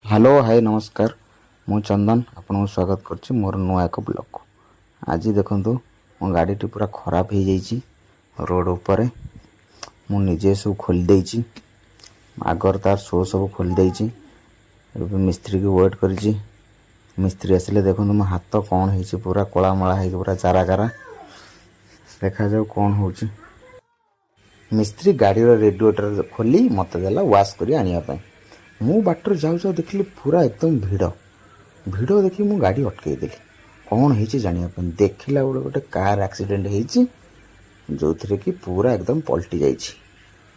Hello, high, ନମସ୍କାର। ମୁଁ ଚନ୍ଦନ, ଆପଣଙ୍କୁ ସ୍ୱାଗତ କରୁଛି ମୋର ନୂଆ ଏକ ବ୍ଲଗ୍କୁ। ଆଜି ଦେଖନ୍ତୁ, ମୋ ଗାଡ଼ିଟି ପୁରା ଖରାପ ହେଇଯାଇଛି ରୋଡ଼ ଉପରେ। ମୁଁ ନିଜେ ସବୁ ଖୋଲି ଦେଇଛି। ଆଗର ତାର ସୋ ସବୁ ଖୋଲି ଦେଇଛି। ଏବେ ମିସ୍ତ୍ରୀକି ୱେଟ୍ କରିଛି। ମିସ୍ତ୍ରୀ ଆସିଲେ। ଦେଖନ୍ତୁ, ମୋ ହାତ କ'ଣ ହେଇଛି, ପୁରା କଳାମଳା ହେଇକି ପୁରା ଚାରା ଗାରା। ଦେଖାଯାଉ କ'ଣ ହେଉଛି। ମିସ୍ତ୍ରୀ ଗାଡ଼ିର ରେଡ଼ିଏଟର ଖୋଲି ମୋତେ ଦେଲା ୱାଶ୍ କରି ଆଣିବା ପାଇଁ। ମୁଁ ବାଟରେ ଯାଉ ଯାଉ ଦେଖିଲି ପୁରା ଏକଦମ ଭିଡ଼। ଭିଡ଼ ଦେଖି ମୁଁ ଗାଡ଼ି ଅଟକେଇ ଦେଲି କ'ଣ ହେଇଛି ଜାଣିବା ପାଇଁ। ଦେଖିଲା ବେଳକୁ ଗୋଟେ କାର୍ ଆକ୍ସିଡେଣ୍ଟ ହେଇଛି, ଯେଉଁଥିରେ କି ପୁରା ଏକଦମ ପଲଟି ଯାଇଛି।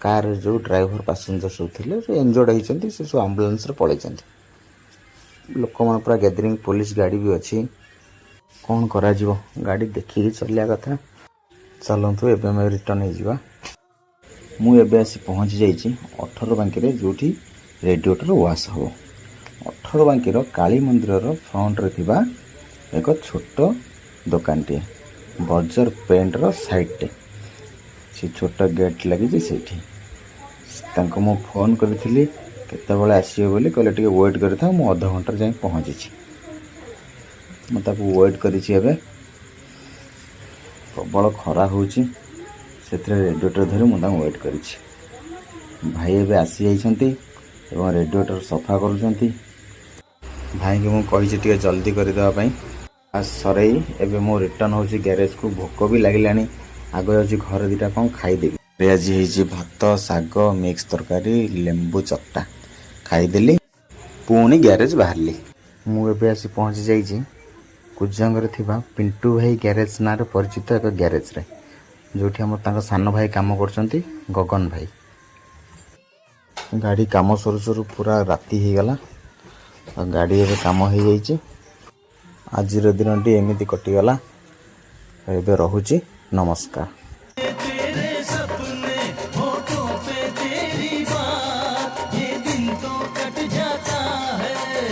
କାର୍ରେ ଯେଉଁ ଡ୍ରାଇଭର, ପାସେଞ୍ଜର ସବୁ ଥିଲେ, ସେ ଇଞ୍ଜର୍ଡ଼ ହେଇଛନ୍ତି। ସେ ସବୁ ଆମ୍ବୁଲାନ୍ସରେ ପଳେଇଛନ୍ତି। ଲୋକମାନେ ପୁରା ଗ୍ୟାଦରିଂ, ପୋଲିସ ଗାଡ଼ି ବି ଅଛି। କ'ଣ କରାଯିବ? ଗାଡ଼ି ଦେଖିକି ଚଲେଇବା କଥା। ଚାଲନ୍ତୁ, ଏବେ ଆମେ ରିଟର୍ନ ହେଇଯିବା। ମୁଁ ଏବେ ଆସି ପହଞ୍ଚି ଯାଇଛି 18 ବାଙ୍କିରେ, ଯେଉଁଠି ରେଡ଼ିଏଟର ୱାଶ୍ ହେବ। 18 ବାଙ୍କିର କାଳୀ ମନ୍ଦିରର ଫ୍ରଣ୍ଟରେ ଥିବା ଏକ ଛୋଟ ଦୋକାନଟିଏ, ବର୍ଜର ପେଣ୍ଟର ସାଇଡ଼୍ଟେ, ସେ ଛୋଟ ଗେଟ୍ ଲାଗିଛି ସେଇଠି। ତାଙ୍କୁ ମୁଁ ଫୋନ୍ କରିଥିଲି କେତେବେଳେ ଆସିବେ ବୋଲି। କହିଲେ ଟିକେ ୱେଟ୍ କରିଥାଅ, ମୁଁ ଅଧଘଣ୍ଟାରେ ଯାଇ ପହଞ୍ଚିଛି। ମୁଁ ତାକୁ ୱେଟ୍ କରିଛି। ଏବେ ପ୍ରବଳ ଖରା ହେଉଛି, ସେଥିରେ ରେଡ଼ିଏଟର ଧରି ମୁଁ ତାଙ୍କୁ ୱେଟ୍ କରିଛି। ଭାଇ ଏବେ ଆସିଯାଇଛନ୍ତି ଏବଂ ରେଡ଼ିଏଟର ସଫା କରୁଛନ୍ତି। ଭାଇଙ୍କୁ ମୁଁ କହିଛି ଟିକେ ଜଲ୍ଦି କରିଦେବା ପାଇଁ। ସରେଇ ଏବେ ମୁଁ ରିଟର୍ନ ହେଉଛି ଗ୍ୟାରେଜକୁ। ଭୋକ ବି ଲାଗିଲାଣି। ଆଗ ଯାଉଛି ଘରେ ଦୁଇଟା କ'ଣ ଖାଇଦେବି। ଆଜି ହେଇଛି ଭାତ, ଶାଗ, ମିକ୍ସ ତରକାରୀ, ଲେମ୍ବୁ ଚକଟା। ଖାଇଦେଲି, ପୁଣି ଗ୍ୟାରେଜ ବାହାରିଲି। ମୁଁ ଏବେ ଆସି ପହଞ୍ଚି ଯାଇଛି କୁଜଙ୍ଗରେ ଥିବା ପିଣ୍ଟୁ ଭାଇ ଗ୍ୟାରେଜ ନାଁରେ ପରିଚିତ ଏକ ଗ୍ୟାରେଜରେ, ଯେଉଁଠି ଆମର ତାଙ୍କ ସାନ ଭାଇ କାମ କରୁଛନ୍ତି, ଗଗନ ଭାଇ। ଗାଡ଼ି କାମ ସରୁ ସରୁ ପୁରା ରାତି ହେଇଗଲା। ଆଉ ଗାଡ଼ି ଏବେ କାମ ହେଇଯାଇଛି। ଆଜିର ଦିନଟି ଏମିତି କଟିଗଲା। ଏବେ ରହୁଛି, ନମସ୍କାର।